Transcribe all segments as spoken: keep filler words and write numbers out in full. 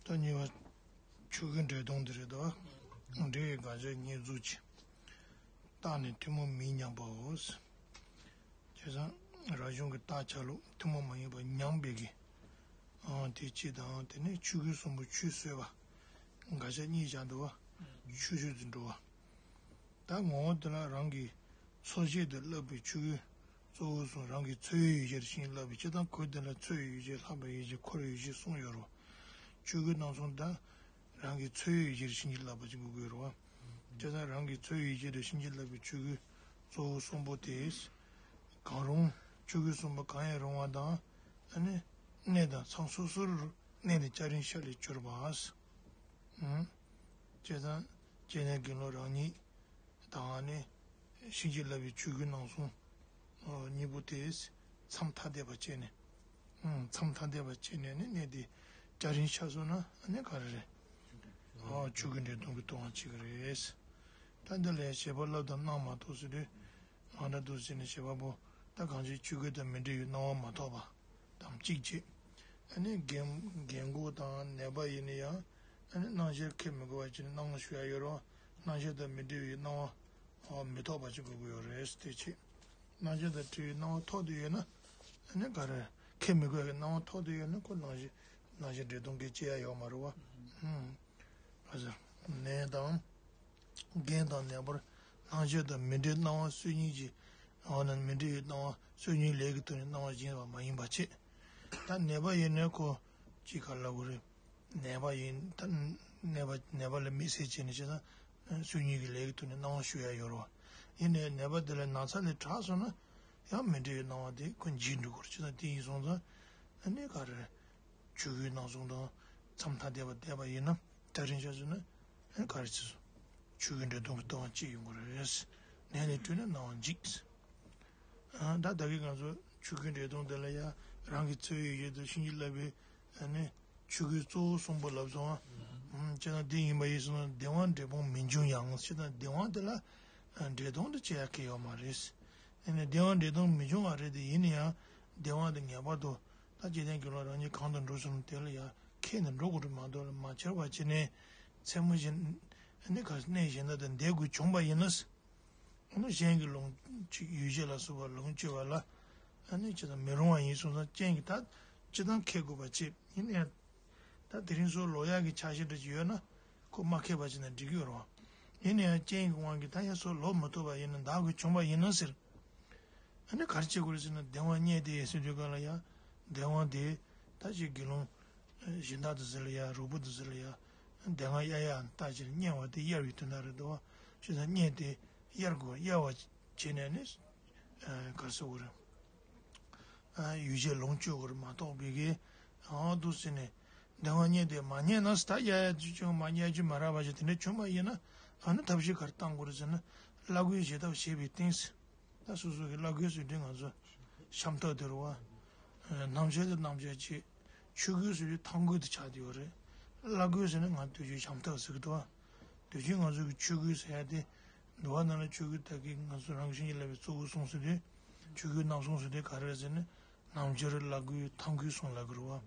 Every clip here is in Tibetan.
ད་གཉིས་པ་ཆོས་སྐུའི་འགྲེལ་སྟངས་དེ་རེད་དོ། འབྲས་བུའི་དགག་བྱ་ཉེར་འཛུགས་ཀྱི། རྟགས་ནི་ཐུན་མོང་མིན་སྙམ་པའོ། བྱས་ཙང་རང་བྱུང་གི་རྟགས་ཆ་ལུགས་ཐུན་མོང་མ་ཡིན་པ་ཉམས་པའི་གི། ཨང་དེ་གཅིག་དང་དེ་ནས་ཆོས་སྐུ་གསུམ་པོ་ཆུད་ཟོས་པ། དགག་བྱ་གཉིས་བཞག་འདུག་བ། ཆོས་ཆོས་ཙམ་འགྲོ་བ། ད་ངོ་བོ་དེ་ལ་རང་གི་ཚོད་བྱེད་དུ་ལྷག་པའི་ཆོས་སྐུ་གཙོ་བོ་གསུམ། རང་གི་ཚོད་ཡུལ་གཞིར་བྱིན་གྱིས་བརླབས་པའི་ཕྱིར་དང་། གོས་དེ་ལ་ཚོད་ཡུལ་གཞི། ལྷག་པའི་ཡུལ་གཞི། འཁོར་ཡུལ་གཞི་གསུམ་ཡོད་རེད། ཆོས་སྐུ་རྣམ་གསུམ་དང་རང་གི་ཚོད་ཡུལ་གཞིར་བྱིན་གྱིས་བརླབས་པ་ཅིག་དགོས་ཀྱི་ཡོད་རེད་བ། བྱས་ཙང་རང་གི་ཚོད་ཡུལ་གཞིར་བྱིན་གྱིས་བརླབས་པའི་ཆོས་སྐུ་གཙོ་བོ་གསུམ་པོ་དེ། གང་རུང་ཆོས་སྐུ་གསུམ་པོ་གང་ཡང་རུང་བ་དང་། ཨ་ནི་གནས་དང་མཚམས་སོ་སོར་གནས་ནས་སྐྱ་རེངས་ཤར་ལས་གྱུར་པ། ཨང་། བྱས་ཙང་སྐྱེ་གནས་དགེ་སློང་རང་ཉིད་དང་ནི་བྱིན་གྱིས་བརླབས་པའི་ཆོས་སྐུ་རྣམ་གསུམ་གཉིས་པོ་དེ་མཚམས་ཐ་དད་པ་བྱས་ནས། ཨང་། མཚམས་ཐ་དད་པ་བྱས་ནས་ནི་གནས་དེ་སྐྱ་རེངས་ཤར་སོང་ན་ཨ་ནི་ག་རེ་རེད། ཨ་ཆོས་སྐུའི་འགྲེལ་སྟངས་ཀྱི་ལྟ་བ་གཅིག་རེད། ད་འདི་ལ་བྱེད་པ་བསླབ་དང་གནང་མ་གཏོགས་ཟེར་དུས། མ་འདྲ་འདུག་ཟེར་ནས་བྱེད་པ་པོ། ད་གང་ཞིག་ཆོས་སྐུ་དང་མི་འབྲལ་བའི་སྣང་བ་མ་ཐོབ་པ་དང་གཅིག་བྱས། ཨ་ནི་རྒན་རྒན་གོག་དང་ནད་པ་ཡིན་ན་ཡང་། ཨ་ནི་སྣང་ཤར་ཁས་མི་འགོ་བ་བྱས་ནས་སྣང་བ་ཞུ་ཡ་ཡོད་རུང་། སྣང་ཤར་དང་མི་འབྲལ་བའི་སྣང་བ་མི་ཐོབ་པ་ཅིག་དགོས་ཀྱི་ཡོད་རེད། དེ་བྱས། སྣང་ཤར་དང་བྲལ་བའི་སྣང་བ་ཐོབ་བསྡད་ཡོད་ན། ཨ་ནི་ག་རེ། ཁས་མི་འགོ་བའི་སྣང་བ་ཐོབ་བསྡད་ཡོད་ན་ཁོ་སྣང་ཤར་སྣང་ཤར་འགྲེལ་སྟངས་ཀྱི་བྱེད་ཡ་ཡོད་མ་རེད་བ། ཨུམ། ནད་དང་། རྒན་དང་ནད་པར་སྣང་ཤར་དང་མི་འབྲལ་སྣང་བ་སོ་གཉིས་ཀྱི། འོ་ན་མི་འབྲལ་བའི་སྣང་བ་སོ་གཉིས་ལས་ཀྱི་ཐོག་ནས་སྣང་བ་སྦྱིན་པ་མ་ཡིན་པ་བྱས། ད་ནད་པ་ཡིན་ནའི་ཁོ་ཅིག་ག་ལབ་དགོས་རེད། ནད་པ་ཡིན་ད་ནད་པ་ནད་པ་ལ་དམིགས་བསལ་བྱས་ནས་བྱས་ན་སོ་གཉིས་ཀྱི་ལས་ཀྱི་ཐོག་ནས་སྣང་བ་ཞུ་ཡ་ཡོད་རེད་བ། ཡིན་ནའི་ནད་པ་དེ་ལ་ན་ཚ་ལས་དྲག་སོང་ན་ཡང་མི་འབྲལ་བའི་སྣང་བ་དེ་ཁོ་འབྱིན་འགྲོ་དགོས་རེད། བྱས་ཙང་དེ་ཡིན་སོང་ཙང་ཨ་ནི་ག་རེ། ཆོས་སྐུའི་རྣམ་གསུམ་དང་མཚམས་ཐ་དད་པ་བསྡད་པ་ཡིན་ན་སྐྱ་རེངས་ཤར་སོང་ན་ཨ་ག་རེ་བྱེད་སོང་། ཆོས་སྐུའི་འགྲེལ་སྟངས་ཀྱི་ལྟ་བ་གཅིག་ཡོང་གི་རེད། ནད་ལས་གྲོལ་ནས་སྣང་བ་འཇིག་ཨ་ད་ད་གིན་ང་ཚོ་ཆོས་སྐུའི་འགྲེལ་སྟངས་དེ་ལ་ཡ་རང་གི་ཚོད་ཡུལ་གཞིར་དུ་བྱིན་གྱིས་བརླབས་པའི་ཨ་ནི་ཆོས་སྐུའི་གཙོ་བོ་གསུམ་པོ་ལབ་སོང་ང་། བྱས་ཙང་དེ་ཡིན་པ་ཡིན་སོང་ན་བདེན་དཔང་འབྲས་སྤུངས་མི་འབྱུང་ཡང་། བྱས་ཙང་བདེན་དཔང་དེ་ལ་འགྲེལ་སྟངས་དེ་བྱེད་ཡ་གལ་ཡོད་མ་རེད། ཨ་ནི་བདེན་དཔང་འབྲས་སྤུངས་མི་འབྱུང་བ་རེད་དེ། ཡིན་ན་ཡང་བདེན་དཔང་དེ་ངེས་པར་དུ། ད་སྐྱེ་ལྡན་དགེ་སློང་རང་ཉིད་གང་དུ་འགྲོ་བྱུང་དེ་ལ་ཡང་ཁས་ནས་འགྲོ་དགོས་རེད་མ་གཏོགས་ལ་མ་ཁྱེར་བ་བྱས་ནས་མཚན་མོ་གཞན་ཨ་ནི་ག་གནས་གཞན་དག་ཏུ་བསྡད་དགོས་བྱུང་བ་ཡིན་ན། ཨ་ནི་གཞན་གྱི་ལོངས་སྤྱོད་ཡོ་བྱད་ལ་སོགས་པ་ལོངས་སྤྱོད་པ་ལ་ཨ་ནི་ཅི་ལྟར་མི་རུང་བ་ཡིན་སོང་ཙང་རྐྱེན་གྱིས་ད་སྤྱིར་བཏང་ཁས་དགོས་པ་བྱེད་ཡིན་ནའང་། ད་དེ་རིང་སོགས་ལོག་ཡག་གི་ཆ་ཤས་འདྲ་ཅིག་ཡོད་ན་ཁོ་མ་ཁས་པ་བྱས་ན་འགྲིག་གི་ཡོད་རེད་བ། ཡིན་ནའང་རྐྱེན་གྱི་དབང་གིས་ད་ཡ་སོགས་ལོག་མི་ཐུབ་པ་ཡིན་ན་འདག་དགོས་བྱུང་བ་ཡིན་ན་ཟེར། ཨ་ནི་ག་རེ་བྱེད་དགོས་རེད་ཟེར་ན་བདེན་དཔང་རྙེད་དེ་ཟེར་དུས་སྒང་ལ་ཡ། བདེན་དཔང་དེ་ད་ཅིག་དགེ་སློང་གཞན་དག་ཏུ་ཟེར་ལ་ཡ་རོགས་པ་ཏུ་ཟེར་ལ་ཡ། བདེན་དཔང་གཡར་ཡ་ལྟ་ཅི་རེད། གཡར་བ་དེ་གཡར་བའི་དོན་དག་རེད་དོ། བྱས་ཙང་རྙེད་དེ་གཡར་དགོས། གཡར་བ་བྱས་ནས་ནི་ག་རེ་ཟེར་དགོས་རེད། ཡོ་བྱད་ལོངས་སྤྱོད་དགོས་རེད་མ་གཏོགས་པའི་གི་ཨ་འདུག་ཟེར་ནས་བདེན་དཔང་རྙེད་དེ་མ་རྙེད་ན་ད་གཡར་ཡ་ཅུང་མ་གཡར་རྒྱུ་མ་རག་པ་ཞིག་དེ་འདྲ་བྱུང་བ་ཡིན་ན་ཨ་ནི་ཐབས་ཤེས་ག་རེ་བཏང་དགོས་རེད་ཟེར་ན་བླ་གོས་བཞེས་ཐབས་བྱས་པའི་སྟེང་ཟེར། ད་སོ་སོ་གི་བླ་གོས་ཟེར་དུས་ང་ཚོ་ཤམ་ཐབས་དེ་རེད་བ། སྣམ་སྦྱར་དེ་སྣམ་སྦྱར་བྱས། ཆོས་གོས་ཟེར་དུས་ཐང་གོས་དེ་ཆགས་བསྡད་ཡོད་རེད། བླ་གོས་ཟེར་ན་ང་དུས་རྒྱུན་ཤམ་ཐབས་ཟེར་གི་འདུག་བ། དུས་རྒྱུན་ང་ཚོ་གི་ཆོས་གོས་ཟེར་ཡ་དེ། འདུལ་བ་ནང་ལ་ཆོས་གོས་ད་གིན་ང་ཚོ་རང་བྱིན་གྱིས་བརླབས་པའི་གཙོ་བོ་གསུམ་ཟེར་དུས། ཆོས་གོས་རྣམ་གསུམ་ཟེར་དུས་ག་རེ་རེད་ཟེར་ན། སྣམ་སྦྱར་བླ་གོས་ཐང་གོས་གསུམ་ལབ་གི་རེད་བ།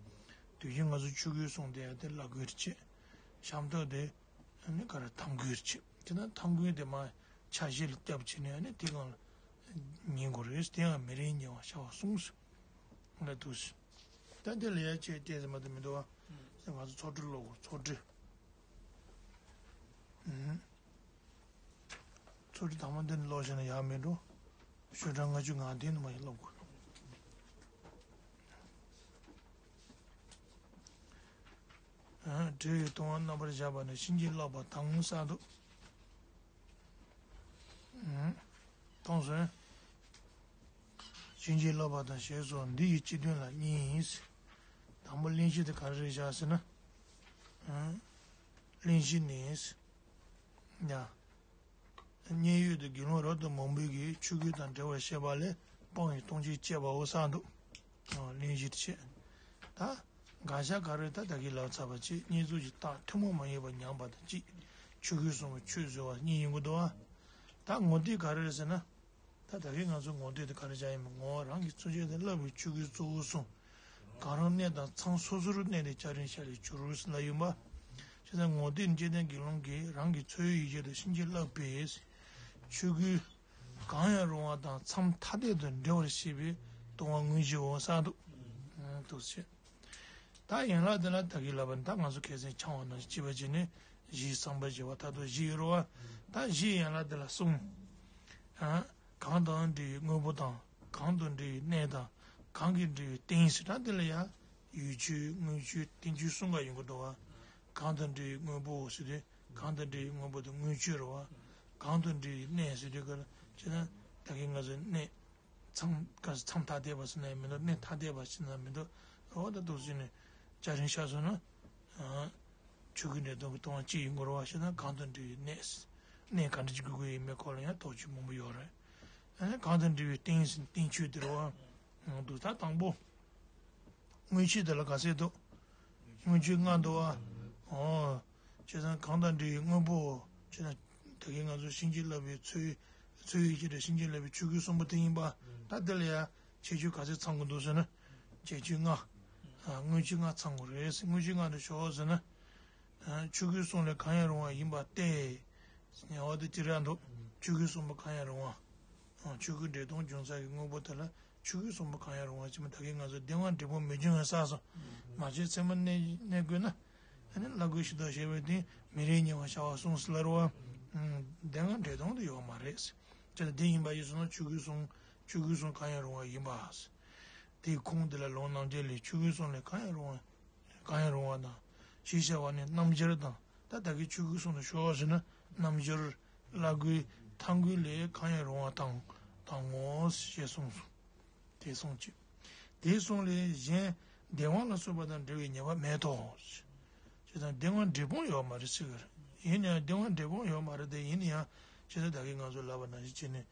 དུས་རྒྱུན་ང་ཚོ་ཆོས་གོས་གསུམ་དེ་ཡ་དེ་བླ་གོས་རེད་བྱས། ཤམ་ཐབས་དེ། ཨ་ནི་ག་རེ་ཐང་གོས་རེད་བྱས། དེ་ན་ཐང་གོས་དེ་མར་ཆ་ཤས་ལ་བརྒྱབ་བྱས་ནས་ཨ་ནི་དེ་སྒང་ལ་ཉན་དགོས་རེད། དེ་ཡང་མི་རིང་ཉེ་བར་ཤར་བ་གསུངས་སོ། ལ་འདུག་སེ། ད་དེ་ལ་ཡ་བྱས་བལྟས་ཟིན་པ་དེ་མི་འདུག་བ། ང་ཚོ་ཚོགས་འདུ་ཀློག་དགོས་ཚོགས་འདུ། ཚོགས་འདུ་དང་པོ་འདི་ནས་ཀློག་བྱས་ན་ཡག་མེད་འགྲོ། ཤོག་གྲངས་ལྔ་བཅུ་ང་བདུན་ནས་མར་ཡང་ཀློག་དགོས། འབྲས་བུའི་ལྟུང་བ་རྣམ་པར་བཞག་པ་ནི་བྱིན་གྱིས་བརླབས་པ་དང་ས་དུ། མཐོང་ཟིན། བྱིན་གྱིས་བརླབས་པ་དང་ཞེས་སོགས་འདི་ཡི་སྤྱི་དོན་ལ་གཉིས་ཡིན། དང་པོ་གླེང་གཞི་དེ་ག་རེ་རེད་བཞག་ཟེར་ན། གླེང་གཞི་ནི། ཡ། མཉན་ཡོད་དུ་དགེ་སློང་རབ་ཏུ་མང་པོས་ཀྱིས་ཆོས་གོས་དང་བྲལ་བར་བཤད་པ་ལས་སྤང་བའི་ལྟུང་བྱེད་བཅས་པའོ་གསུངས་འདུག་གླེང་གཞི་བྱས། ད། དགག་བྱ་ག་རེ་ད་ད་གིན་ལབ་ཚར་བ་བྱས་ཉེར་འཛུགས་ཀྱི་རྟགས་ཐུན་མོང་མ་ཡིན་པ་ཉམས་པ་དང་གཅིག་ཆོས་གོས་གསུམ་པོ་ཆུད་ཟོས་པ་གཉིས་ཡིན་དགོས་འདུག་བ། ད་ངོ་དེབ་ག་རེ་རེད་ཟེར་ན། ད་ད་གིན་ང་ཚོ་ངོ་དེབ་དེ་ག་རེ་བྱ་ཡིན་མིན་ངོ་བོ་རང་གི་ཚུན་ཆད་དུ་བསླབ་པའི་ཆོས་གོས་གཙོ་བོ་གསུམ། གང་རུང་གནས་དང་མཚམས་སོ་སོར་གནས་ཏེ་སྐྱ་རེངས་ཤར་ལས་གྱུར་ཟེར་ལབ་ཡིན་པ། བྱས་ཙང་ངོ་དེབ་འཇིག་རྟེན་དགེ་སློང་གིས་རང་གི་འཚོ་བའི་ཡུལ་ཆད་དུ་བྱིན་གྱིས་བརླབས་པའི་ཆོས་གོས་གང་ཡང་རུང་བ་དང་མཚམས་ཐ་དད་དུ་འབྲེལ་བར་བྱེད་པའི་ལྟུང་བ་དངོས་གཞིའོ་གསུངས་འདུག་འདུག་ཟེར། ད་ཡན་ལག་འདི་ལ་ད་གིན་ལབ་པ་ནི་ད་ང་ཚོ་ཁ་སང་ཕྱག་དབང་ནང་བཞིན་བྱས་པ་བྱས་ནས་བཞི་བསམ་པར་བྱ་བ་ད་དུ་བཞི་ཡོད་རེད་བ། ད་བཞི་ཡན་ལག་འདི་ལ་གསུམ། ཨ། གང་དང་འབྲེལ་བའི་དངོས་པོ་དང་། གང་དང་འབྲེལ་བའི་གནས་དང་། གང་གིས་འབྲེལ་བའི་རྟེན་ཟེར་ད་འདི་ལ་ཡང་ཡུལ་ཆད་དངོས་ཆད་རྟེན་ཆད་གསུམ་ཀ་ཡོང་གི་འདུག་བ། གང་དང་འབྲེལ་བའི་དངོས་པོ་ཟེར་དུས་གང་དང་འབྲེལ་བའི་དངོས་པོ་དེ་དངོས་ཆད་རེད་བ། གང་དང་འབྲེལ་བའི་གནས་ཟེར་དུས་ག་ལ་བྱས་ན་ད་གིན་ང་ཚོ་གནས། མཚམས་ག་མཚམས་ཐ་དད་པ་ཟེར་ན་ཡང་མི་འདུག་གནས་ཐ་དད་པ་ཟེར་ན་མི་འདུག་འོ་ད་འདུག་ཟེར་ནས་སྐྱ་རེངས་ཤར་སོང་ན། ཨ། ཆོས་གོས་འདྲེས་ལྟུང་གི་ལྟུང་བ་གཅིག་ཡིན་དགོས་རེད་བ། བྱས་ན་གང་དང་འབྲེལ་བའི་གནས། གནས་ག་འདྲ་ཅིག་དགོས་ཀྱི་ཡོད་མེད་སྐོར་ལ་ཡང་དོགས་གཅོད་མང་པོ་ཡོད་རེད། ཨ་ནི་གང་དང་འབྲེལ་བའི་རྟེན་ཟེར་རྟེན་ཆད་དེ་རེད་བ། འདུག་ད་དང་པོ། དངོས་ཆད་དེ་ལ་ག་ཚད་འདུག་དངོས་ཆད་ལྔ་འདུག་བ། འོ། བྱས་ཙང་གང་དང་འབྲེལ་བའི་དངོས་པོ། བྱས་ཙང་ད་གིན་ང་ཚོ་བྱིན་གྱིས་བརླབས་པའི་འཚོ་བའི་འཚོ་བའི་ཡུལ་ཆད་དུ་བྱིན་གྱིས་བརླབས་པའི་ཆོས་གོས་གསུམ་པོ་དེ་ཡིན་པ། ད་དེ་ལ་ཡང་ཁྱད་ཆོས་ག་ཚད་ཚང་དགོས་འདུག་ཟེར་ན། ཁྱད་ཆོས་ལྔ། ཨ། དངོས་ཆད་ལྔ་ཚང་དགོས་རེད། དངོས་ཆད་ལྔ་དེ་ཞོག་ཟེར་ན། ཨ། ཆོས་གོས་གསུམ་ལས་གང་ཡང་རུང་བ་ཡིན་པ་སྟེ། ཉེ་བ་དེ་ཅི་རེད་འདུག་ཆོས་གོས་གསུམ་པོ་གང་ཡང་རུང་བ། ཨ། ཆོས་གོས་འདྲེས་ལྟུང་འབྱུང་ས་ཀྱི་དངོས་པོ་དེ་ལ་ཆོས་གོས་གསུམ་པོ་གང་ཡང་རུང་བ་ཅི་མ་ད་གིན་ང་ཚོ་བདེན་དཔང་འབྲས་སྤུངས་མི་འབྱུང་བའི་ས་སོ། མ་བྱས་ཚད་མར་གནས་གནས་དགོས་ན། ཨ་ནི་བླ་གོས་ཞུ་དག་བྱས་པའི་སྟེང་མི་རིགས་ཉེ་བར་བྱ་བ་གསུངས་སུ་ལར་བ། བདེན་དཔང་འབྲས་ལྟུང་དུ་ཡོད་མ་རེད། ཅེས་དེ་ཡིན་པ་ཡིན་སོང་ན་ཆོས་གོས་གསུམ་ཆོས་གོས་གསུམ་གང་ཡང་རུང་བ་ཡིན་པ། དེའི་ཁུངས་དེ་ལ་ལུང་རྣམ་འབྱེད་ལས་ཆོས་གོས་གསུམ་ལས་གང་ཡང་རུང་བ། གང་ཡང་རུང་བ་དང་། ཞེས་བྱ་བ་ནི་རྣམ་འགྱུར་དང་ད་ལྟ་གི་ཆོས་གོས་གསུམ་དུ་ཞོག་ཟེར་ན་རྣམ་འགྱུར། བླ་གོས། མཐང་གོས་ལས་གང་ཡང་རུང་བ་དང་དང་ངོ་ཞེས་གསུངས་སོ། དེ་གསུངས་ཀྱི། དེ་གསུམ་ལས་གཞན་བདེན་དཔང་ལ་སོགས་པ་དང་འབྲེལ་བའི་ཉེས་པ་མེད་དོ། ཅེས་དང་བདེན་དཔང་འབྲས་སྤུངས་ཡོད་མ་རེད་ཟེར་གི་རེད། ཡིན་ན་ཡང་བདེན་དཔང་འབྲས་སྤུངས་ཡོད་མ་རེད་དེ་ཡིན་ན་ཡང་ཅེས་དང་ད་གིན་ང་ཚོ་ལབ་པ་ནང་བཞིན་བྱས་ནས་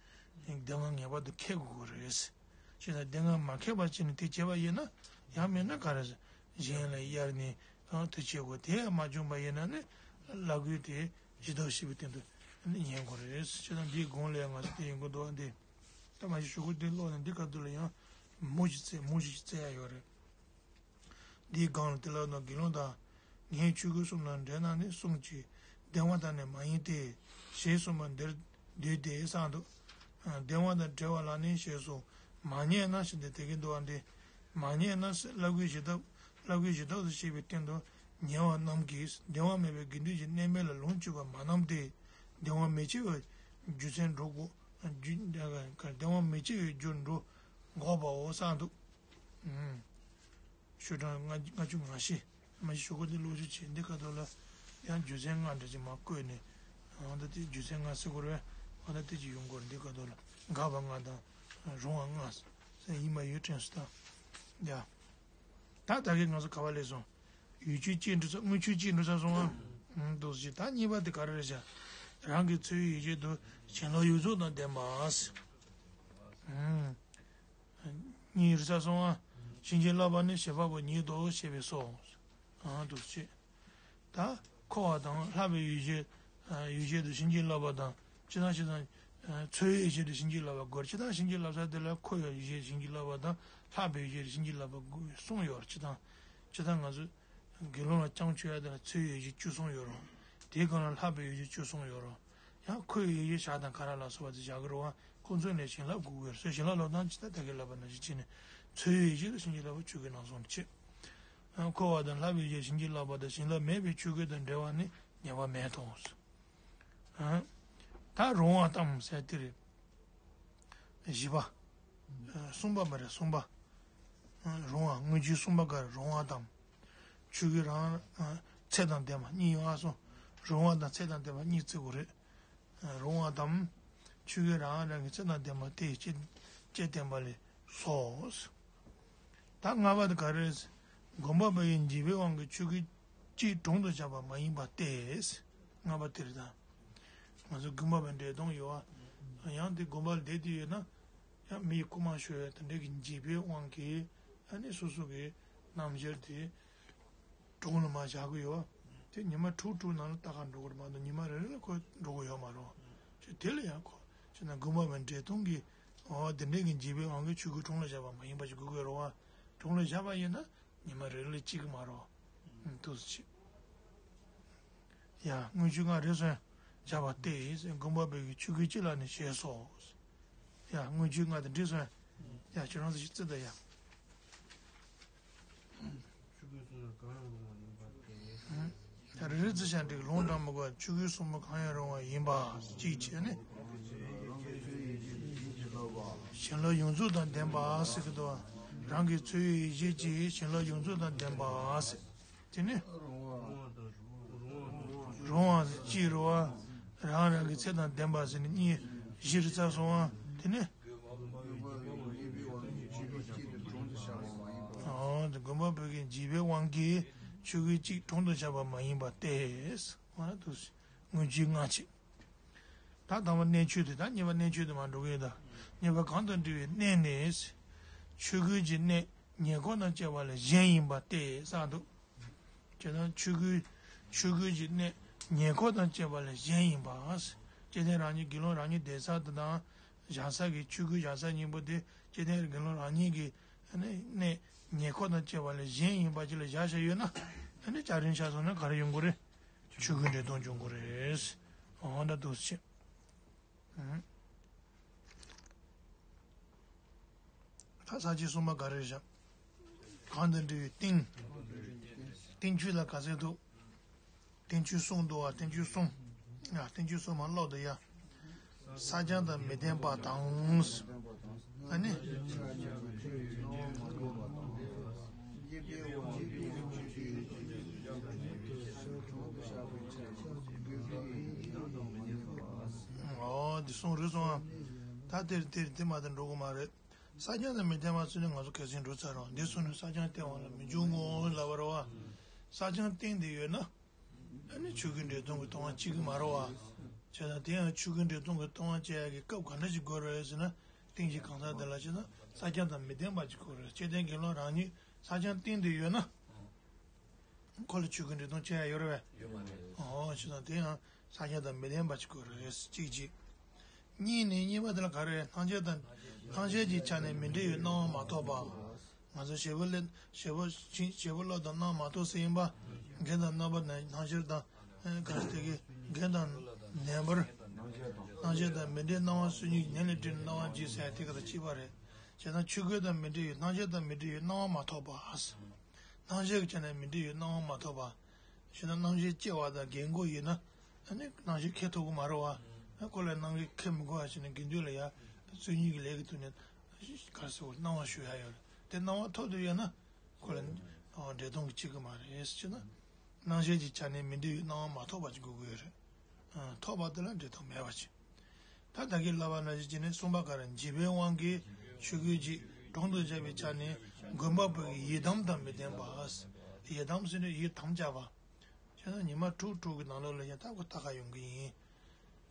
བདེན་དཔང་ངེས་པར་དུ་འཁེལ་དགོས་ཀྱི་རེད། ཅེས་དང་བདེན་དཔང་མ་འཁེལ་བ་བྱས་ནས་དེ་བྱས་པ་ཡིན་ན་ཡང་མིན་ན་ག་རེ་ཟེར། གཞན་ལ་གཡར་ནས་གང་དུ་བྱེད་དགོས་དེ་ཡང་མ་བྱུང་བ་ཡིན་ན་ནི་བླ་གོས་དེ་ཞུ་དག་བྱས་པའི་སྟེང་དུ་ནི་ཉན་དགོས་རེད། ཅེས་དང་འདིའི་དགོངས་ལས་ང་ཚོ་དེ་ཡིན་དགོས་འདུག་བ་འདི། ད་མ་གཞི་ཞུ་སྒོ་འདི་ཀློག་ནས་འདི་ག་དུས་ལ་ཡང་མུ་ཞིག་བཙལ་མུ་ཞིག་བཙལ་ཡ་ཡོད་རེད། འདིའི་སྒང་ལ་དེ་ལ་ནོ་དགེ་སློང་དག་ངས་ཆོས་གོས་གསུམ་ལ་འབྲེལ་ན་ནི་གསུངས་ཀྱི། བདེན་པ་དང་ནི་མ་ཡིན་ཏེ། ཞེས་གསུངས་པ་འདིར་འདུས་ཏེ་གསུངས་འདུག་བདེན་པ་དང་བྲལ་བ་ལ་ནི་ཞེས་སོ། མ་ཉེས་ན་ཞེས་ཏེ་དེ་གིན་འདུག་བ་འདི། མ་ཉེས་ན་བླ་གོས་བཞེས་ཐབས་བླ་གོས་བཞེས་ཐབས་སུ་བཤད་པའི་སྟེང་དུ་ཉེ་བ་རྣམས་ཀྱིས་བདེན་པ་མེད་པའི་དགེ་འདུན་གྱི་གནས་མལ་ལ་ལོངས་སྤྱོད་པ་མ་རྣམས་ཏེ། བདེན་པ་མི་སྐྱེ་བའི་རྒྱུ་མཚན་འགྲོ་དགོས། རྒྱུ་བདེན་པ་མི་སྐྱེ་བའི་རྒྱུར་འགྲོ་འགོག་པའོ་གསུངས་འདུག་ཤོག་གྲངས་ལྔ་བཅུ་ང་བཞི། མ་གཞི་ཞུ་སྒོ་འདི་ཀློག་ཞུ་བྱེད་འདི་ག་དོ་ལ་ཡང་རྒྱུ་མཚན་ལྔ་འདྲ་ཅིག་མ་བཀོད་ནས། འོ་ད་དེ་རྒྱུ་མཚན་ལྔ་ཟེར་དགོས་རེད། འོ་ད་དེ་ཅིག་ཡོང་དགོས་རེད། འདི་ག་དོ་ལ་དགག་པ་ལྔ་དང་རུང་བ་ལྔ་ཟེར་ཡིན་མ་ཡོད་དྲན་སོང་ད། ཡ། ད་ད་གིན་ང་ཚོ་ག་བ་ལས་སོང་། ཡུལ་ཆད་གཅིག་འགྲོ་ས་དངོས་ཆད་གཅིག་འགྲོ་ས་སོང་ཨ། འདུག་ཟེར་ད་གཉིས་པ་དེ་ག་རེ་རེད་ཤག་རང་གི་འཚོ་བའི་ཡུལ་ཆད་དུ་བྱིན་རླབས་གཡོ་འཛུགས་དང་ལྡན་པ། གཉིས་རེད་ས་སོང་ཨ། བྱིན་གྱིས་བརླབས་པ་ནི་བྱེད་པ་པོ་ཉིད་དོ་ཞེས་པས་སོ། ཨ་འདུག་ཅེས། ད་འཁོར་བ་དང་ལྷག་པའི་ཡུལ་ཆད། ཡུལ་ཆད་དུ་བྱིན་གྱིས་བརླབས་པ་དང་ཅི་དང་ཅི་དང་། འཚོ་བའི་ཡུལ་ཆད་དུ་བྱིན་གྱིས་བརླབས་པ་དགོས་རེད། ཅི་དང་བྱིན་གྱིས་བརླབས་ས་དེ་ལ་འཁོར་བའི་ཡུལ་ཆད་བྱིན་གྱིས་བརླབས་པ་དང་ལྷག་པའི་ཡུལ་ཆད་དུ་བྱིན་གྱིས་བརླབས་པ་དགོས་གསུངས་ཡོད་རེད། ཅི་དང་། ཅི་དང་ང་ཚོ་དགེ་སློང་ལ་སྐྱོན་བརྗོད་ཡ་དེ་ལ་འཚོ་བའི་ཡུལ་ཆད་བཅུ་གསུམ་ཡོད་རེད། དེའི་སྒང་ལ་ལྷག་པའི་ཡུལ་ཆད་བཅུ་གསུམ་ཡོད་རེད། ཡང་འཁོར་བའི་ཡུལ་ཆད་བཞག་དང་ག་ར་ལ་སོགས་པ་དེ་བཞག་གི་རེད་བ། ཁོ་ཚོ་ལས་བྱིན་རླབས་དགོས་ཀྱི་རེད། སོ་བྱིན་རླབས་ལོག་སྟངས་ཇི་ལྟར་ད་གིན་ལབ་པ་ནང་བཞིན་བྱས་ནས་འཚོ་བའི་ཡུལ་ཆད་དུ་བྱིན་གྱིས་བརླབས་པ་ཆོས་གོས་ནང་གསུངས་ཏེ་བྱས། འཁོར་བ་དང་ལྷག་པའི་ཡུལ་ཆད་བྱིན་གྱིས་བརླབས་པ་དང་བྱིན་རླབས་མེད་པའི་ཆོས་གོས་དང་འབྲེལ་བ་ནི་ཉེས་པ་མེད་དོ། ད་རུང་བ་ཙམ་ཟེར་དེ་རེད། བཞི་པ། གསུམ་པ་མ་རེད་གསུམ་པ། རུང་བ་དངོས་གཞི་གསུམ་པ་ག་རེ་རུང་བ་དང་། ཆོས་གོས་རང་ཚད་དང་ལྡན་པ་གཉིས་ཡོད་ཨ་སོ། རུང་བ་དང་ཚད་དང་ལྡན་པ་གཉིས་བརྩི་དགོས་རེད། རུང་བ་དང་། ཆོས་གོས་རང་རང་གི་ཚད་དང་ལྡན་པ་དེ་ཅི་ཅི་བསྟན་པ་ལས་སོ། ད་ལྔ་པ་དེ་ག་རེ་རེད། སྒོམ་པ་པོ་ཡིས་འཇིགས་པའི་དབང་གིས་ཆོས་གོས་གཅིག་གྲོང་དུ་བཞག་པ་མ་ཡིན་པ་སྟེ། ལྔ་པ་དེ་རེད་ད། ང་ཚོ་དགོན་པ་པའི་འབྲས་སྟོང་ཡོད་ཨ། ཡང་དེ་དགོན་པ་ལ་བསྡད་དུས་ཡོད་ན། ཡང་མི་ཡི་རྐུ་མ་ཤོར་ཡ་དེ་འདྲའི་གི་འཇིགས་པའི་དབང་གིས་ཨ་ནི་སོ་སོ་གི་རྣམ་ཤེས་དེ་གྲོང་ལ་མར་བཞག་གི་ཡོད། དེ་ཉི་མ་དྲུག་དྲུག་ནང་ལ་ལྟ་ག་འགྲོ་གི་རེད་མ་གཏོགས་ཉི་མ་རེ་རེ་ལ་ཁོ་འགྲོ་གི་ཡོད་མ་རེད། ཅེས་དེ་ལ་ཡང་ཁོ་ཅེས་ན་དགོན་པ་པའི་འབྲས་སྟོང་གིས་འོ་དེ་འདྲའི་གི་འཇིགས་པའི་དབང་གིས་ཆོས་གོས་གྲོང་ལ་བཞག་པ་མ་ཡིན་པ་ཞིག་དགོས་ཀྱི་རེད་བ། གྲོང་ལ་བཞག་པ་ཡིན་ན་ ཉི་མ་རེ་རེ་ལ་གཅིག་གི་མ་རོ། ཐུགས་སུ་ཆེ། ཡ། དངུལ་ཆུ་ལྔ་རེ་ཟུང་བཞག་པ་སྟེ། དགོན་པ་བོད་ཀྱི་ཆོས་གོས་གཅིག་ལ་ནི་ཞེས་སོ། ཡ། དངུལ་ཆུ་ལྔ་དང་འདྲིས་སོང་། ཡ། ཁྱེད་རང་ཚོ་ཞིག་བརྩི་ད་ཡ། ཆོས་གོས་གསུམ་ལ་གང་ཡང་རུང་བ་ཡིན་པ་སྟེ། ད་རེ་རེ་བརྩི་བྱ་འགྲིག་ལུང་དྲངས་མི་དགོས། ཆོས་གོས་གསུམ་པོ་གང་ཡང་རུང་བ་ཡིན་པ་གཅིག་བྱས་ནས། བྱིན་རླབས་ཡོངས་རྫོགས་དང་ལྡན་པ་ཟེར་གི་འདུག་རང་གི་ཚོགས་ཡོད་ཡིད་བྱེད་ཀྱི་བྱིན་རླབས་ཡོངས་རྫོགས་དང་ལྡན་པ་ཟེར། དེ་ནི། རུང་བ་གཅིག་རུང་བ། རང་རང་གི་ཚེ་དང་ལྡན་པ་ཟེར་ནས་གཉིས་བཞི་རེ་བརྩི་སོང་བ། དེ་ནི། ཨོ། དགོན་པ་བོད་ཀྱི་འཇིགས་པའི་དབང་གིས་ཆོས་གོས་གཅིག་གྲོང་དུ་བཞག་པ་མ་ཡིན་པ་སྟེ། ཨོ་ན་དུ། དངུལ་ཆུ་ལྔ་བྱས། ད་དང་པོ་གནས་ཆུ་དེ། ད་གཉིས་པ་གནས་ཆུ་དེ་མར་འགྲོ་གི་ཡོད་ད། གཉིས་པ་གང་དང་འདྲིས་པའི་གནས་ནི། ཆོས་གོས་ཀྱི་གནས་ཉེ་འཁོར་དང་བཅས་པ་ལས་གཞན་ཡིན་པ་སྟེ་ཟེར་འདུག་བྱས་ཙང་ཆོས་གོས། ཆོས་གོས་ཀྱི་གནས་ཉེ་འཁོར་དང་བཅས་པ་ལས་གཞན་ཡིན་པ། སྐྱེ་ལྡན་རང་ཉིད་དགེ་སློང་རང་ཉིད་བསྡད་ས་དེ་དང་བཞག་ས་གི་ཆོས་གོས་བཞག་ས་གཉིས་པོ་དེ་སྐྱེ་ལྡན་དགེ་སློང་རང་ཉིད་ཀྱི་གནས་ཉེ་འཁོར་དང་བཅས་པ་ལས་གཞན་ཡིན་པ་ཅིག་ལ་བཞག་བཞག་ཡོད་ན། ཨ་ནི་སྐྱ་རེངས་ཤར་སོང་ན་ག་རེ་ཡོང་གི་རེད། ཆོས་གོས་འདྲེས་སྟངས་བྱུང་གི་རེད། འོ་ན་འདུག་སེ་བྱས། ད་ས་བཅད་གསུམ་པ་ག་རེ་བཞག་གང་དང་འདྲིས་པའི་སྟེང་། སྟེང་ཆོས་ལ་ག་ཚད་འདུག་སྟེང་ཆོས་གསུམ་འདུག་བ། སྟེང་ཆོས་གསུམ། ཡ། སྟེང་ཆོས་གསུམ་མ་ཀློག་དང་ཡ། སྲ་བརྐྱང་དང་མི་ལྡན་པ་དང་། ཨ་ནི། ཨོ། འདི་གསུང་རེད་སོང་ཨ། ད་དེར་དེར་དེ་མ་དེ་འགྲོ་གི་མ་རེད། སྲ་བརྐྱང་དང་མི་ལྡན་པ་ཚོ་ནི་ང་ཚོ་གལ་སྲིད་འགྲོ་ཚར་རོགས། འདི་ཚོ་ནི་སྲ་བརྐྱང་བསྟེན་པ་ལ་མི་འཇུག་ངོ་ལབ་པ་རེད་བ། སྲ་བརྐྱང་བསྟེན་དེ་ཡོད་ན། ཨ་ནི་ཆོས་གོས་འདྲེས་སྟངས་ཀྱི་ལྟུང་བ་གཅིག་གི་མ་རེད་བ། བྱས་ཙང་དེ་ཡང་ཆོས་གོས་འདྲེས་སྟངས་ཀྱི་ལྟུང་བ་བཅད་ཡག་གི་སྐབས་ག་འདྲ་ཞིག་དགོས་རེད་ཟེར་ན། སྟེང་གཞི་གང་ཟག་དེ་ལ་བྱས་ན་སྲ་བརྐྱང་དང་མི་ལྡན་པ་ཅིག་དགོས་རེད། སྐྱེ་ལྡན་དགེ་སློང་རང་ཉིད་སྲ་བརྐྱང་བསྟེན་དེ་ཡོད་ན། ཁོ་ལ་ཆོས་གོས་འདྲེས་སྟངས་བཅད་ཡག་ཡོད་རེད་པས། ཡོད་མ་རེད། ཨོ། བྱས་ཙང་དེ་ཡང་སྲ་བརྐྱང་དང་མི་ལྡན་པ་ཅིག་དགོས་རེད། གཅིག་གཅིག་གཉིས་ནི། གཉིས་པ་དེ་ལ་ག་རེ། སྣང་ཤས་དང་། སྣང་ཤས་ཀྱི་ཆ་ནས་མི་འདྲ་བའི་སྣང་བ་མ་ཐོབ་པ། ང་ཚོ་ཞེ་པོ་ལས། ཞེ་པོ་ཞེ་པོ་བློ་དང་སྣང་མ་ཐོབ་ཟེར་ཡིན་པ། རྒན་དང་རྣམ་པར་གནས་སྣང་ཤས་དང་། ག་རེ་དེ་གི་རྒན་དང་ནན་པར། སྣང་ཤས་དང་མི་འདྲའི་སྣང་བ་སོ་གཉིས་ཉིད་ལས་དྲིལ་ནས་སྣང་བ་འབྱེད་ཟེར་ཡག་དེ་ག་དང་གཅིག་པ་རེད། བྱས་ཙང་ཆོས་གོས་དང་མི་འདྲ་བའི། སྣང་ཤས་དང་མི་འདྲ་བའི་སྣང་བ་མ་ཐོབ་པ། སྣང་ཤས་ཀྱི་ཆ་ནས་མི་འདྲ་བའི་སྣང་བ་མ་ཐོབ་པ། ཞེ་ན། སྣང་ཤས་སྐྱེ་བ་དང་རྒན་གོག་ཡིན་ན། ཨ་ནི་སྣང་ཤས་ཁེལ་ཐུབ་ཀྱི་མ་རེད་བ། ཨ། ཁོ་ལ་སྣང་ཤས་ཁེལ་མི་དགོས་པ་བྱས་ནས་དགེ་འདུན་ལ་ཡ་བཅུ་གཉིས་ཀྱི་ལས་ཀྱི་ཐོག་ནས་ག་རེ་ཟེར་དགོས། སྣང་བ་ཞུ་ཡག་ཡོད་རེད། དེ་སྣང་བ་ཐོབ་ཐུབ་ཡོད་ན། ཁོ་ལ་འདྲེས་སྟངས་ཀྱི་གཅིག་གི་མ་རེད་ཟེར་ན། སྣང་ཤས་ཀྱི་ཆ་ནས་མི་འདྲ་བའི་སྣང་བ་མ་ཐོབ་པ་ཅིག་དགོས་ཀྱི་ཡོད་རེད། ཨ། ཐོབ་པ་དེ་ལ་འདྲེས་སྟངས་མེད་པ་ཅིག་ད་ད་གིན་ལབ་པ་ནང་བཞིན་བྱས་ནས་གསུམ་པ་ག་རེ། འཇིགས་པའི་དབང་གིས་ཆོས་གོས་གཅིག་གྲོང་དུ་བཞག་པའི་ཆ་ནས་དགོན་པ་བོད་ཀྱི་ཡི་དམ་དང་མི་ལྡན་པ། ཡི་དམ་ཟེར་ནས་ཡི་དམ་བཅའ་བ། བྱས་ན་ཉི་མ་དྲུག་དྲུག་གི་ནང་ལོགས་ལ་ཡང་ད་ཁོ་ལྟ་ག་ཡོང་གི་ཡིན།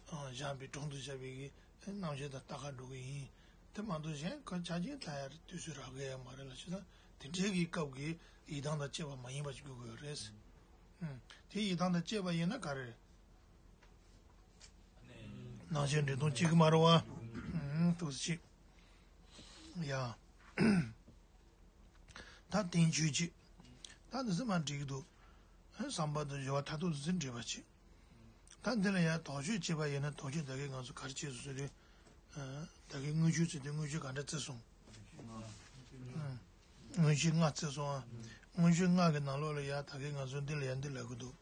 ཨ། བཞག་པའི། གྲོང་དུ་བཞག་པའི་གི་རྣམ་ཤེས་དང་ལྟ་ག་འགྲོ་གི་ཡིན། དེ་མ་གཏོགས་གཞན་ཁོ་ཆ་རྐྱེན་ལྟ་ཡག་དུས་ཚོད་རག་གི་ཡོད་མ་རེད་ལ། བྱས་ན་དེ་འདྲའི་གི་སྐབས་ཀྱི་ཡི་དམ་དང་བཅས་པ་མ་ཡིན་པ་ཞིག་དགོས་ཀྱི་ཡོད་རེད། ཨ། དེ་ཡི་དམ་དང་བཅས་པ་ཡིན་ན་ག་རེ། སྣང་ཤས་འདྲེས་སྟངས་གཅིག་གི་མ་རེད་བ། ཨ། ཐུགས་རྗེ་ཆེ། ཡ། ད་བསྟན་བཅོས་གཅིག་ད་འདི་ཚོ་མར་འགྲིག་གི་འདུག་བསམ་པ་དང་སྦྱོར་བ་མཐར་ཐུག་འདི་ཚོ་འགྲིག་པ་བྱེད། ད་འདི་ལ་ཡང་དོགས་གཅོད་བྱེད་པ་ཡིན་ན། དོགས་གཅོད་ད་གིན་ང་ཚོ་ག་རེ་བྱས་སོང་ཟེར་དུས། ད་གིན་དངུལ་ཆུ་ཟེར་དུས་དངུལ་ཆུ་ག་འདྲ་བརྩི་སོང་། དངུལ་ཆུ་ལྔ་བརྩི་སོང་ཨ། དངུལ་ཆུ་ལྔ་གི་ནང་ལོགས་ལ་ཡ་ད་གིན་ང་ཚོ་འདི་ལ་ཡ་འདི་ལབ་གི་འདུག་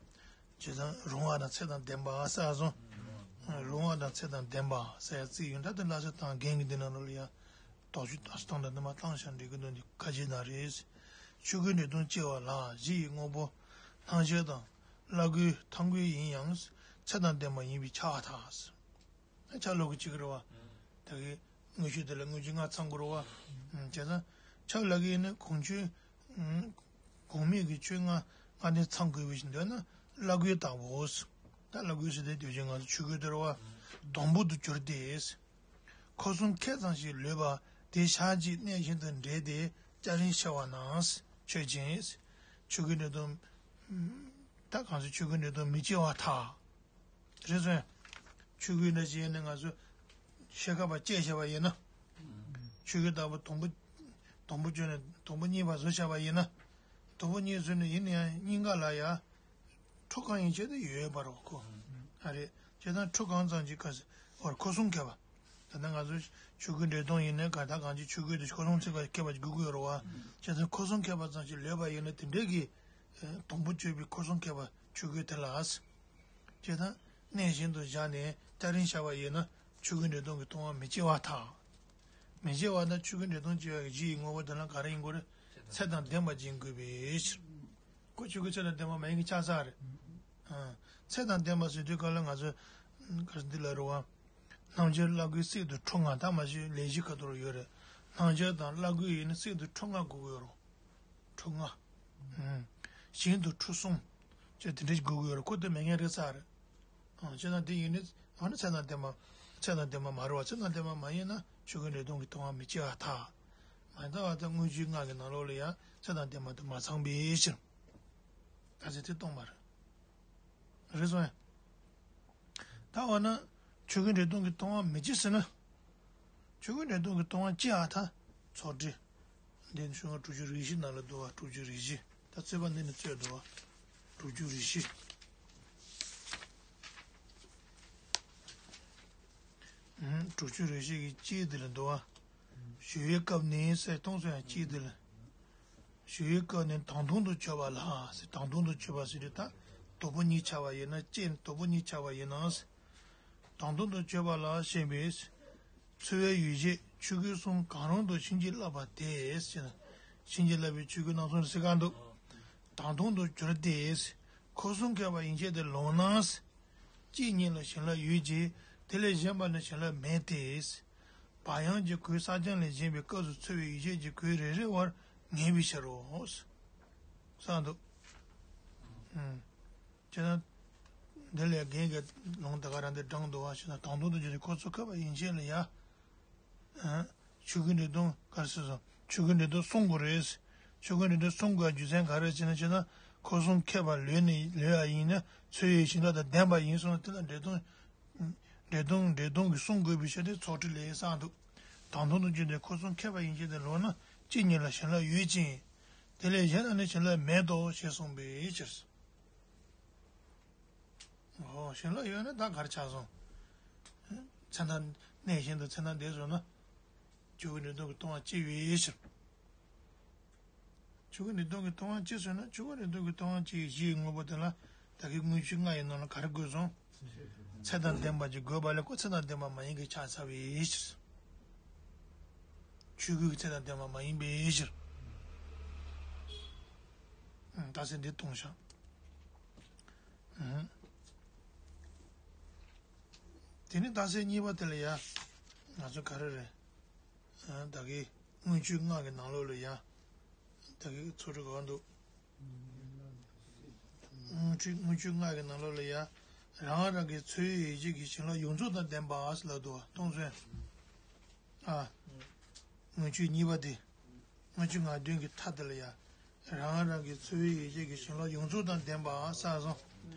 བྱས་ཙང་རུང་བ་དང་ཚད་དང་ལྡན་པ་ཟེར་སོང་། རུང་བ་དང་ཚད་དང་ལྡན་པ་ཟེར་ཡ་བརྩིས་ཡོད། ད་དེ་ལ་སོགས་དང་རྒན་གྱི་འདི་ནང་ལོགས་ལ་ཡ། དོགས་གཅོད་ལྟ་སྟངས་དང་འདི་མ་བཏང་བཞག་འགྲིག་གི་འདུག་འདི་ཁ་ཆེ་ན་རེད། ཆོས་གོས་འདྲེས་སྟངས་སྐྱེ་བ་ལ་གཞི་ཡི་དངོས་པོ་སྣང་ཤས་དང་བླ་གོས་ཐང་གོས་ཡིན་ཡང་ཚད་དང་ལྡན་པ་ཡིན་པས་ཁྱབ་པར་ཐལ། ཆ་ལོག་གི་གཅིག་རེད་བ། ད་གི་དངུལ་ཆུ་དེ་ལ་དངུལ་ཆུ་ལྔ་ཚང་དགོས་རེད་བ། བྱས་ཙང་ཆ་ལག་གི་ཡིན་ན་གོང་ཆུ། གོང་སྨྲས་ཀྱི་ཆོས་ལྔ་ལྔ་ལྡན་ཚང་དགོས་པའི་ཞིག་འདོད་ན་བླ་གོས་ལྟ་བུའོ། ད་བླ་གོས་ཟེར་དེ་དུས་རྒྱུན་ང་ཚོ་ཆོས་གོས་དེ་རེད་བ། སྡོང་པོ་དུ་གྱུར་ཏེ། འཁོར་གསུམ་ཁྱད་ཙམ་ཞིག་ལུས་པ་དེ་ཞག་གཅིག་གནས་གཞན་དུ་འདྲེས་ཏེ་སྐྱ་རེངས་ཤར་བ་ན། ཆོས་ཅན། ཆོས་གོས་འདྲེས་སྟངས། ད་གང་ཚོ་ཆོས་གོས་འདྲེས་སྟངས་མི་སྐྱེ་བར་ཐལ། རེད་སོང་། ཆོས་གོས་འདྲ་ཞིག་ཡིན་ན་ང་ཚོ་ཤེལ་ཁ་པ་བཅད་བཞག་པ་ཡིན་ན། ཆོས་གོས་ལྟ་བུ་དུམ་བུ། དུམ་བུ་བཅོས་ནས་དུམ་བུ་གཉིས་པ་བཟོ་བཞག་པ་ཡིན་ན། དང་པོ་གཉིས་ཟེར་ནས་ཡིན་ན་ཡང་གཉིས་ཀ་ལ་ཡང་ཁྲོ་གང་ཡིན་ཆད་དུ་ཡོད་པ་རེད་ཁོ། ཨ་རེད། བྱས་ཙང་ཁྲོ་གང་ཙམ་གྱི་སྐབས་སུ་འོར་འཁོར་གསུམ་མཁས་པ། ད་ལྟ་ང་ཚོ་ཆོས་སྐུའི་འགྲེལ་སྟངས་ཡིན་ན་ག་ད་གང་ཅི་ཆོས་སྐུའི་དུ་འཁོར་གསུམ་ཚིག་པ་མཁས་པ་དགོས་ཀྱི་ཡོད་རེད་བ། བྱས་ཙང་འཁོར་གསུམ་མཁས་པ་ཙམ་ཞིག་ལོས་པ་ཡིན་ན་དེ་འདྲའི་གི་དང་པོ་སྤྱོད་པའི་འཁོར་གསུམ་མཁས་པ་ཆོས་སྐུའི་དེ་ལ། བྱས་ཙང་གནས་གཞན་དུ་བཞག་ནས་སྐྱ་རེངས་བྱ་བ་ཡིན་ན་ཆོས་སྐུའི་འགྲེལ་སྟངས་ཀྱི་ལྟུང་བ་མི་སྐྱེ་བར་ཐལ། མི་སྐྱེ་བ་དང་ཆོས་སྐུའི་འགྲེལ་སྟངས་སྐྱེ་བའི་གཞི་ཡི་དངོས་པོ་དེ་ལ་ག་རེ་ཡིན་དགོས་རེད། ཚད་དང་ལྡན་པ་ཅིག་དགོས་པའི་ཕྱིར། ཁོ་ཆོས་སྐུ་ཚད་དང་ལྡན་པ་མ་ཡིན་གྱི་ཆགས་ས་རེད། ཨ། ཚད་དང་ལྡན་པ་ཟེར་དུས་ག་ལ་ང་ཚོས་ག་རེ་འདི་ལ་རུ་བ། སྣང་ཆར་བླ་གོས་གསེར་དུ་འཁྲུ་ལྔ་ད་མ་ཞིག་ལས་གཞི་ཁ་ཐོར་ཡོད་རེད། སྣང་ཆར་དང་བླ་གོས་ཡིན་ན་གསེར་དུ་འཁྲུ་ལྔ་དགོས་ཀྱི་ཡོད་རུང་། འཁྲུ་ལྔ། ཨུམ། ཞིང་དུ་འཁྲུ་གསུམ། ཅེས་དེ་འདྲ་ཞིག་དགོས་ཀྱི་ཡོད་རེད། ཁོ་དེ་མེད་མཁན་རེད་ས་རེད། ཨང་། བྱས་ཙང་དེ་ཡིན་ནི་འོ་ན་ཚད་དང་ལྡན་པ། ཚད་དང་ལྡན་པ་མ་རེད་བ། ཚད་དང་ལྡན་པ་མ་ཡིན་ན་ཆོས་སྐུའི་འགྲེལ་སྟངས་ཀྱི་ལྟུང་བ་མི་སྐྱེ་བར་ཐལ། མ་ཡིན་ད་བ་ད་དངུལ་ཆུའི་སྔགས་ཀྱི་ནང་ལོགས་ལ་ཡང་ཚད་དང་ལྡན་པ་དེ་མ་ཚང་བའི་ཕྱིར། ད་ཚེ་དེ་སྟོང་པ་རེད། རེད་སོང་ཡ། ད་འོ་ན་ཆོས་སྐུའི་འགྲེལ་སྟངས་ཀྱི་ལྟུང་བ་མི་སྐྱེ་ཟེར་ན། ཆོས་སྐུའི་འགྲེལ་སྟངས་ཀྱི་ལྟུང་བ་སྐྱེ་བར་ཐལ། ཚོགས་འདྲི། འདི་ནི་ཤོ་ལྔ་དྲུག་ཅུ་རེ་བཞི་ནང་ལ་འདུག་བ། དྲུག་ཅུ་རེ་བཞི། ད་རྩོད་པ་འདི་ནི་རྩོད་འདུག་བ། དྲུག་ཅུ་རེ་བཞི། ཨུམ། དྲུག་ཅུ་རེ་བཞི་གི་གཅིག་འདི་ལ་འདུག་བ། ཞུ་བའི་སྐབས་ནི་ཟེར་སྟོང་སོང་ཡང་གཅིག་འདི་ལ། ཞུ་བའི་སྐབས་ནི་དང་དུང་དུ་བརྗོད་པ་ལ་ཟེར། དང་དུང་དུ་བརྗོད་པ་ཟེར་དུས་ད་དང་པོ་གཉིས་ཆགས་པ་ཡིན་ན་སྐྱེ་དང་པོ་གཉིས་ཆགས་པ་ཡིན་ན། དང་དུང་དུ་བརྗོད་པ་ལ་ཞེན་པས། འཚོ་བའི་ཡུལ་ཅན་ཆོས་སྐུ་གསུམ་གང་རུང་དུ་བྱིན་གྱིས་བརླབས་པ་དེས་ཟེར། བྱིན་གྱིས་བརླབས་པའི་ཆོས་སྐུ་རྣམ་གསུམ་ཟེར་ག་འདུག་དང་དུང་དུ་གྱུར་ཏེ། འཁོར་གསུམ་མཁས་པ་ཡན་ཆད་དུ་ལོངས་ན། གཅིག་ཉིད་ལ་བྱིན་རླབས་ཡོད་ཀྱི། དེ་ལས་གཞན་པ་ནི་བྱིན་རླབས་མེད་དེ། བག་ཡངས་ཀྱི་གོས་གསག་རྐྱང་ལས་བཞེངས་པའི་སྐབས་སུ་འཚོ་བའི་ཡུལ་ཅན་གྱི་གོས་རེ་རེ་བར་ངེས་པའི་ཕྱིར་རོ། གསུངས་འདུག་ཨུམ། བྱས་ན། འདི་ལས་རྒན་གྱི་ལུང་དེ་ག་རང་དེ་དྲངས་འདུག་བ། བྱས་ན་དང་དུང་དུ་གྱུར་ཏེ་འཁོར་གསུམ་མཁས་པ་ཡན་ཆད་ལ་ཡ། ཨ། ཆོས་སྐུའི་འགྲེལ་སྟངས་ག་རེ་ཟེར་སོང་། ཆོས་སྐུའི་འགྲེལ་སྟངས་གསུང་དགོས་རེད། ཆོས་སྐུའི་འགྲེལ་སྟངས་གསུང་དགོས་རྒྱུ་མཚན་ག་རེ་བྱས་ན་བྱས་ན་འཁོར་གསུམ་མཁས་པ་ལོས་ནི་ལོས་ཡ་ཡིན་ན་འཚོ་བའི་བྱིན་རླབས་དང་ལྡན་པ་ཡིན་སོང་ན་དེ་ལ་འགྲེལ་སྟངས། འགྲེལ་སྟངས་འགྲེལ་སྟངས་ཀྱིས་གསུང་དགོས་པའི་ཕྱིར་ཏེ་ཚོགས་ཁྲིད་ལས་གསུངས་འདུག་དང་དུང་དུ་གྱུར་ཏེ་འཁོར་གསུམ་མཁས་པ་ཡན་ཆད་དུ་ལོངས་ན་གཅིག་ཉིད་ལ་བྱིན་རླབས་ཡོད་ཅིང་། དེ་ལས་གཞན་ལ་ནི་བྱིན་རླབས་མེད་དོ་ཞེས་གསུངས་པའི་ཕྱིར། ཨོ། བྱིན་རླབས་ཡོད་ན་ད་ག་རེ་ཆགས་སོང་། མཚན་རྟགས་གནས་གཞན་དུ་མཚན་རྟགས་འདས་སོང་ན། ཆོས་སྐུའི་འགྲེལ་སྟངས་ཀྱི་ལྟུང་བ་སྐྱེ་བའི་ཕྱིར། ཆོས་སྐུའི་འགྲེལ་སྟངས་ཀྱི་ལྟུང་བ་སྐྱེ་ཟེར་ན་ཆོས་སྐུའི་འགྲེལ་སྟངས་ཀྱི་ལྟུང་བ་སྐྱེ་བའི་གཞི་ཡི་དངོས་པོ་དེ་ལ་ད་གིན་དངུལ་ཆུའི་སྔགས་ཡི་ནང་ལ་ག་རེ་བཀོད་སོང་། ཚད་དང་ལྡན་པ་ཅིག་དགོས་པ་ལས་ཁོ་ཚད་དང་ལྡན་པ་མ་ཡིན་གྱི་ཆགས་ཚར་བའི་ཕྱིར། ཆོས་སྐུའི་ཚད་དང་ལྡན་པ་མ་ཡིན་པའི་ཕྱིར། ཨང་། རྟགས་གསལ་འདི་གཏོང་བཞག་ཨང་། དེ་ནས་རྟགས་གསལ་གཉིས་པ་དེ་ལ་ཡ། ང་ཚོ་ག་རེ་རེད། ཨ། ད་གིན་དངུལ་ཆུའི་སྔགས་ཀྱི་ནང་ལོགས་ལ་ཡ། ད་གིན་ཚོགས་ཁྲིད་ག་འདུག་དངུལ་ཆུ་དངུལ་ཆུའི་སྔགས་ཀྱི་ནང་ལོགས་ལ་ཡ། རང་རང་གི་འཚོ་བའི་ཡུལ་ཅན་གྱི་བྱིན་རླབས་ཡོངས་རྫོགས་དང་ལྡན་པ་ལབ་འདུག་བ། གཏོང་ཚུལ། ཨ། དངུལ་ཆུ་གཉིས་པ་དེ། དངུལ་ཆུ་ངག་འདོན་གྱི་མཐའ་དེ་ལ་ཡ། རང་རང་གི་འཚོ་བའི་ཡུལ་ཅན་གྱི་བྱིན་རླབས་ཡོངས་རྫོགས་དང་ལྡན་པ་གསུངས་སོང་།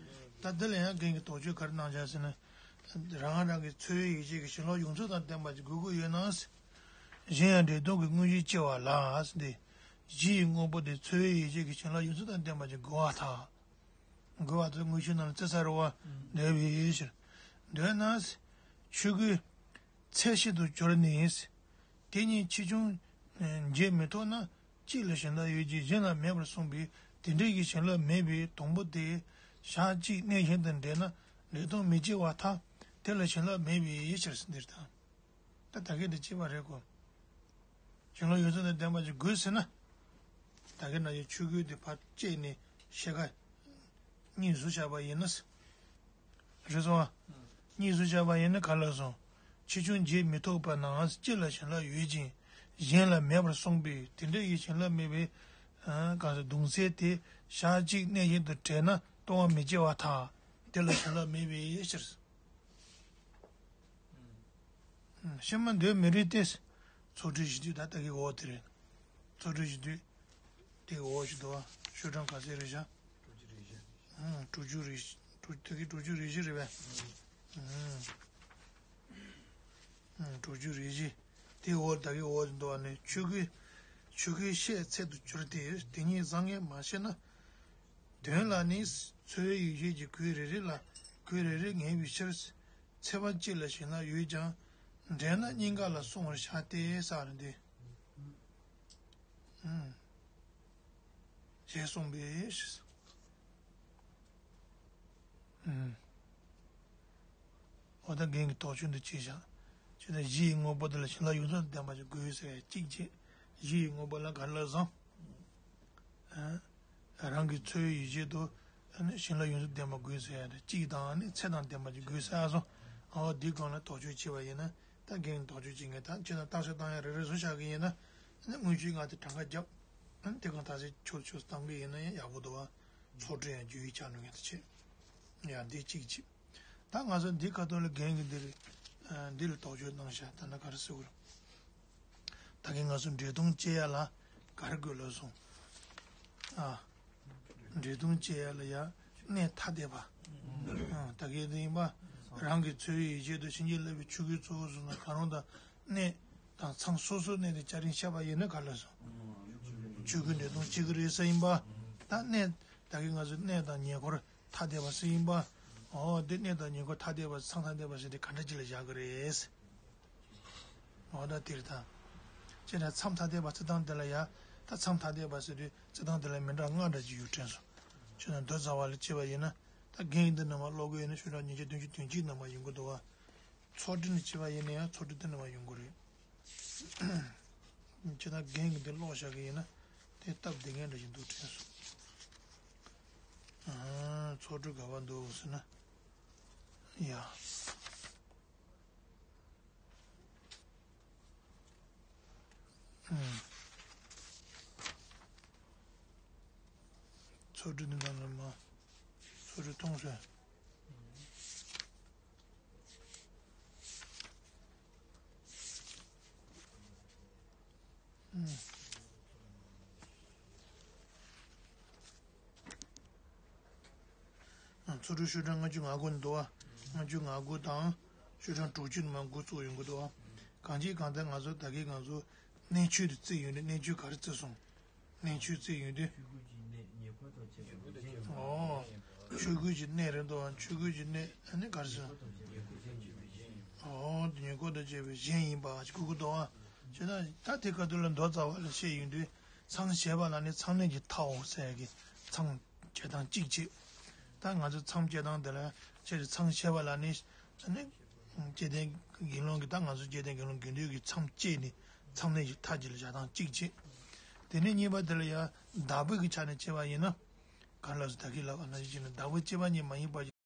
ད་འདི་ལ་ཡང་རྒན་གྱིས་དོགས་གཅོད་ག་རེ་གནང་བཞག་ཟེར་ན། རང་རང་གི་འཚོ་བའི་ཡུལ་ཅན་གྱི་བྱིན་རླབས་ཡོངས་རྫོགས་དང་ལྡན་པ་ཅིག་དགོས་ཀྱི་ཡོད་ན། གཞན་ཡང་འགྲེལ་སྟངས་ཀྱི་དངོས་གཞི་སྐྱེ་བ་ལ་ཟེར་ཏེ། གཞི་ཡི་དངོས་པོ་དེ་འཚོ་བའི་ཡུལ་ཅན་གྱི་བྱིན་རླབས་ཡོངས་རྫོགས་དང་ལྡན་པ་ཅིག་དགོས་པར་ཐལ། དགོས་པ་དེ་དངོས་གཞི་ནང་ལ་བརྩི་ས་རེད་བ། འདོད་པའི་ཕྱིར། འདོད་ན། ཆོས་སྐུའི་ཚད་གཞི་དུ་གྱུར་ནས། དེ་གཉིས་ཆེ་ཆུང་འབྱེད་མི་ཐུབ་ན། གཅིག་ལ་བྱིན་རླབས་ཡོད་ཀྱི་གཞན་ལ་མེད་པར་གསུངས་པས་དེ་འདྲ་ཡི་བྱིན་རླབས་མེད་པའི་དང་པོ་དེ་ཞག་གཅིག་གནས་གཞན་དུ་འདྲེས་ན་འགྲེལ་སྟངས་མི་སྐྱེ་བར་ཐལ། དེ་ལ་བྱིན་རླབས་མེད་པའི་ཕྱིར་ཟེར་འདིར་ཐལ། ད་ད་གིན་འདི་བྱས་པ་རེད་གོ། བྱིན་རླབས་ཡོངས་རྫོགས་དང་ལྡན་པ་ཅིག་དགོས་ཟེར་ན། ད་གིན་ན་ཡི་ཆོས་སྐུ་དེ་ཕར་བཅད་ནས་ཤེལ་ཁ་གཉིས་བཟོས་བཞག་པ་ཡིན་ན། རེད་སོང་ཨ། གཉིས་བཟོས་བཞག་པ་ཡིན་ན་ག་ལ་སོང་། ཆེ་ཆུང་འབྱེད་མི་ཐུབ་པ་ན་གཅིག་ལ་བྱིན་རླབས་ཡོད་ཅིང་གཞན་ལ་མེད་པར་གསུངས་པས་དེ་འདྲ་ཡི་བྱིན་རླབས་མེད་པའི་གང་ཟག་གདུང་སྲས་དེ་ཞག་གཅིག་གནས་གཞན་དུ་བྲལ་ན་ལྟུང་བ་མི་སྐྱེ་བར་ཐལ། དེ་ལ་བྱིན་རླབས་མེད་པའི་ཕྱིར། ཤི་མ་འདོད་མི་རིགས་ཏེ། ཚོགས་ཁྲིད་ཞུ་དུས་ད་ལྟ་གི་འོག་དེ་རེད། ཚོགས་ཁྲིད་ཞུ་དུས། དེ་གི་འོག་ཞུ་དུས་བ། ཤོག་གྲངས་ག་ཚད་རེད་ཤག་དྲུག་ཅུ་རེ་བཞི། ཨང་། དྲུག་ཅུ་རེ་བཞི། དྲུག་དེ་གི་དྲུག་ཅུ་རེ་བཞི་རེད་པས། ཨང་། ཨང་། དྲུག་ཅུ་རེ་བཞི། དེ་འོག་ད་གི་འོག་ཏུ་འདུག་བ་ནི་ཆོས་སྐུའི་ ཆོས་སྐུའི་ཤས་ཚད་དུ་གྱུར་ཏེ། དེ་ཉིད་བཟང་ངན་མ་ཤེས་ན། དོན་ལ་ནི་འཚོ་བའི་ཡུལ་ཤེས་ཀྱི་གོས་རེ་རེ་ལ་གོས་རེ་རེ་ངེས་པའི་ཕྱིར། ཚེ་བ་གཅིག་ལ་བྱིན་རླབས་ཡོད་ཀྱང་། འདྲེས་ན་སྙིང་ག་ལ་སོང་བར་བྱ་སྟེ་ཟེར་ཏེ། ཞེས་གསུངས་པས། འོ་ད་རྒན་གྱིས་དོགས་གཅོད་འདི་བྱས་བཞག་ཅེས་དང་གཞི་ཡི་དངོས་པོ་དེ་ལ་བྱིན་རླབས་ཡོངས་སུ་ལྡན་པ་ཞིག་དགོས་ཟེར་ཡ་གཅིག་བྱས། གཞི་ཡི་དངོས་པོ་ལ་ག་རེ་ལབ་སོང་། རང་གི་འཚོ་བའི་ཡུལ་ཆེད་དུ་ནི་བྱིན་རླབས་ཡོངས་སུ་ལྡན་པ་དགོས་ཟེར་ཡ་དེ་གཅིག་དང་ནི་ཚད་དང་ལྡན་པ་ཅིག་དགོས་ཟེར་ཡ་སོང་། འོ་འདི་སྒང་ལ་དོགས་གཅོད་བྱས་པ་ཡིན་ན་ད་རྒན་གྱིས་དོགས་གཅོད་བྱེད་མཁན་ད་ཁྱེད་རང་བརྟག་དཔྱད་བཏང་ཡ་རེ་རེ་བཟོ་བཞག་གི་ཡིན་ན་ནི་དངུལ་ཆུའི་ངག་དེ་གྲངས་ཀ་བརྒྱབ་ནི་དེ་སྒང་ཐག་ཆོད་ཆོད་བཏང་གི་ཡིན་ན་ཡང་ཡག་པོ་འདུག་བ། ཚོགས་དྲུག་ཡང་རྒྱུ་ཡི་ཆ་ནུས་ངེས་དུ་བྱེད། ཡང་འདི་གཅིག་བྱེད། ད་ང་ཚོ་འདི་ཁ་ཐོག་ལ་རྒན་གྱིས་འདིར་འདི་ལ་དོགས་གཅོད་གནང་བཞག་ད་ནི་ག་རེ་ཟེར་དགོས་རེད། ད་གིན་ང་ཚོ་འདྲེས་སྟོང་སྐྱེ་ཡ་ལ་ག་རེ་དགོས་ལབ་སོང་། ཨ། འདྲེས་སྟོང་སྐྱེ་ཡ་ལ་ཡ་གནས་ཐ་དད་པ། ཨ། ད་གིན་འདི་ཡིན་པ། རང་གི་འཚོ་བའི་ཡུལ་ཆེད་དུ་བྱིན་གྱིས་བརླབས་པའི་ཆོས་སྐུའི་གཙོ་བོ་ཟེར་ན་ག་རང་དང་གནས་དང་མཚམས་སོ་སོའི་གནས་དེ་སྐྱ་རེངས་བཤད་པ་ཡིན་ན་ག་ལ་སོང་། ཆོས་སྐུ་འདྲེས་སྟོང་སྐྱེ་གི་རེད་ཟེར་ཡིན་པ། ད་གནས་ད་གིན་ང་ཚོ་གནས་དང་ཉེ་འཁོར་ཐ་དད་པ་ཟེར་ཡིན་པ། འོ་དེ་གནས་དང་ཉེ་འཁོར་ཐ་དད་པ་མཚམས་ཐ་དད་པ་ཟེར་དེ་ག་འདྲ་ཅིག་ལ་བཞག་གི་རེད། འོ་ད་དེར་ད། ཅེས་ན་མཚམས་ཐ་དད་པ་ཚིག་དོན་དེ་ལ་ཡ། ད་མཚམས་ཐ་དད་པ་ཟེར་དུས་ཚིག་དོན་དེ་ལ་མི་འདྲ་ལྔ་འདྲ་ཅིག་ཡོད་དྲན་སོང་། ཅེས་ན་མདོ་རྩ་བ་ལ་བྱས་པ་ཡིན་ན། ད་རྒན་འདི་རྣམས་ཀློག་གི་ཡིན་ན་ཤོག་གྲངས་ཉིས་བརྒྱ་བདུན་ཅུ་དོན་གཅིག་ནང་མ་ཡོང་གི་འདུག་བ། ཚོགས་དྲུག་ནས་བྱས་པ་ཡིན་ན་ཡང་ཚོགས་དྲུག་དེ་ནས་མ་ཡོང་གི་རེད། ཅེས་ན་རྒན་གྱིས་འདི་ཀློག་བཞག་གི་ཡིན་ན་དེ་སྟབས་བདེ་མཁན་འདྲ་ཞིག་འདུག་དྲན་སོང་། ཨ། ཚོགས་དྲུག་ག་པར་འདུག་ཟེར་ན། ཡ། ཨ། ཚོགས་དྲུག་འདི་ནང་ལ་མ། ཚོགས་དྲུག་མཐོང་སོང་། ཚོགས་དྲུག་ཤོག་གྲངས་ལྔ་བཅུ་ང་དགུ་འདུག་བ། ལྔ་བཅུ་ང་དགུ་དང་། ཤོག་གྲངས་དྲུག་ཅུ་ནས་མར་འགོ་བཙུགས་ཡོང་གི་འདུག་བ། གང་ཅི་གང་ལྟར་ང་ཚོ་ད་གིན་ང་ཚོ་གནས་ཆོས་དེ་བརྩིས་ཡོད་ནས་གནས་ཆོས་ག་རེ་བརྩིས་སོང་། གནས་ཆོས་བརྩིས་ཡོང་དུས། ཆོས་སྐུ་གི་གནས་ཉེ་འཁོར་དང་བཅས་པའི་གཞན་ཡིན་པ། ཨོ། ཆོས་སྐུ་གི་གནས་རེད་འདུག་བ། ཆོས་སྐུ་གི་གནས་ཨ་ནི་ག་རེ་ཟེར། ཉེ་འཁོར་དང་བཅས་པའི་གཞན་ཡིན་པ། ཨོ། ཉེ་འཁོར་དང་བཅས་པའི་གཞན་ཡིན་པ་ཞིག་གོ་གི་འདུག་བ། བྱས་ན་ད་དེ་སྐབས་དུས་ལ་མདོ་རྩ་བ་ལ་བཤད་ཡོང་དུས་མཚམས་བྱས་པ་ལ་ནི་མཚམས་གནས་ཀྱི་མཐའ་འོང་ཟེར་གི་མཚམས་བྱེད་སྟངས་གཅིག་བྱེད། ད་ང་ཚོ་མཚམས་བཅད་སྟངས་དེ་ལ་ཆེད་དུ་མཚམས་བཤད་པ་ལ་ནི་ནི་སྐྱེ་ལྡན་དགེ་སློང་གི་ད་ང་ཚོ་སྐྱེ་ལྡན་དགེ་སློང་དགེ་འདུན་གྱི་མཚམས་བཅད་ནས་མཚམས་གནས་ཀྱི་མཐའ་གཅིག་ལ་བཞག་སྟངས་གཅིག་བྱེད། དེ་ནས་གཉིས་པ་དེ་ལ་ཡང་བདག་པོའི་གི་ཆ་ནས་བྱས་པ་ཡིན་ན་ག་ལ་སོ་ད་གིན་ལབ་པ་ནང་བཞིན་བྱས་ན་བདག་པོའི་སྐྱེ་བ་གཉིས་མ་ཡིན་པ།